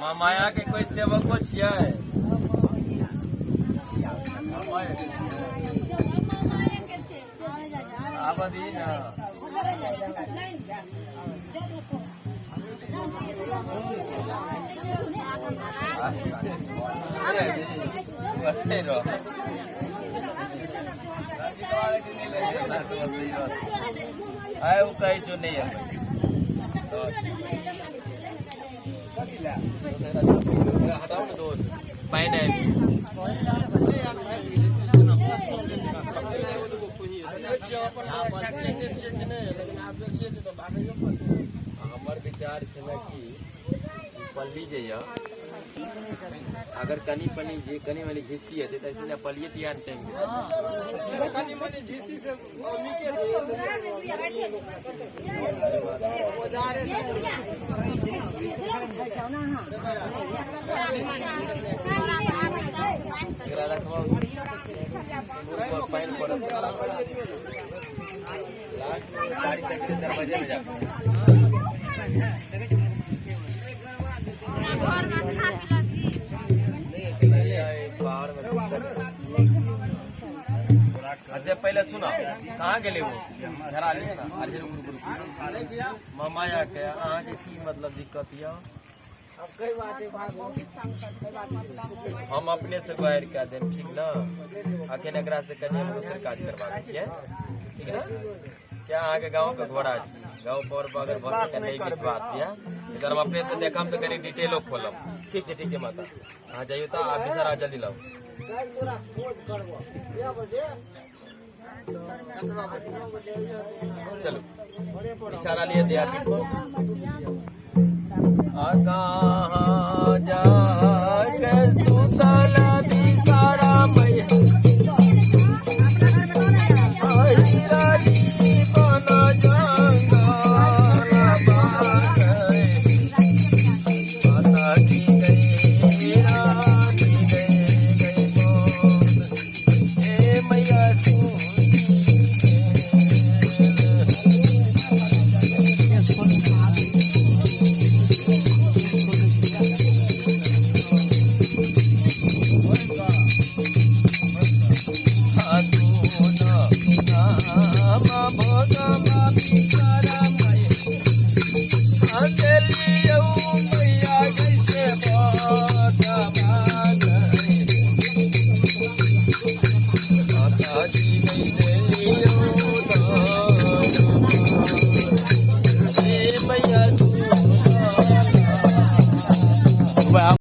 माँ माया के कोई सेवको छियै? आब दी ना। आय ओ कहै छौ नहि अबै। हटाओ ने दोस्त, पानि आबि हमर विचार छलै कि पल्ली जे यऽ अगर कनी पनी जे कनी मनी झिसी हेतै तऽ ने पल्लिए तियार टाइम एकरा रखबौ पानि पड़त लास्ट में गाड़ी तक दरवाजे में जाके अच्छा पहले सुना कहाँ गेलै वो धरा लिए ना। अरे रुक रुक रुक माया के अहाँ के की मतलब दिक्कत यऽ? हम अपने से वायर कए देब, ठीक ना? अखन एकरा से कनि हम दोसर काज करबाबै छियै, ठीक ना? क्या अहाँके गाँव के घोड़ा छी, गाँव पर अगर भऽ सकै नहि विश्वास यऽ इधर हम अपने से देखम तऽ कनि डिटेलो खोलब। ठीक छै, ठीक छै माता, अहाँ जाइयौ तऽ आब बिसरा जल्दी लाउ। चलू इशारा लिए दिया। कहाँ जाके सुतल बिसारा मैया बन जंगल बाटे माता की गई रानी गई गई मोर हे मैया